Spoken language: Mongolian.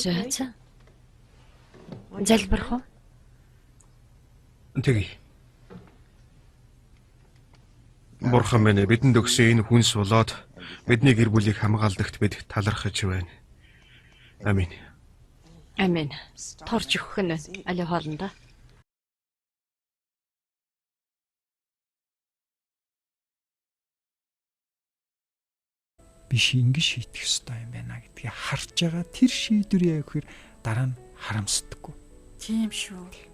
За за. Залбирх уу? Тэгье. Бурхан минь бидэнд өгсөн энэ хүнс болоод бидний гэр бүлийг хамгаалдагт бид талархаж байна. Аминь. Аминь. Торж өгөх нь байна. Али хоолндоо. Биш ингэж шийдэх ёстой юм байна гэдгийг харж байгаа тэр шийдвэр яг гэхээр дараа нь харамсдаггүй. Тийм шүү.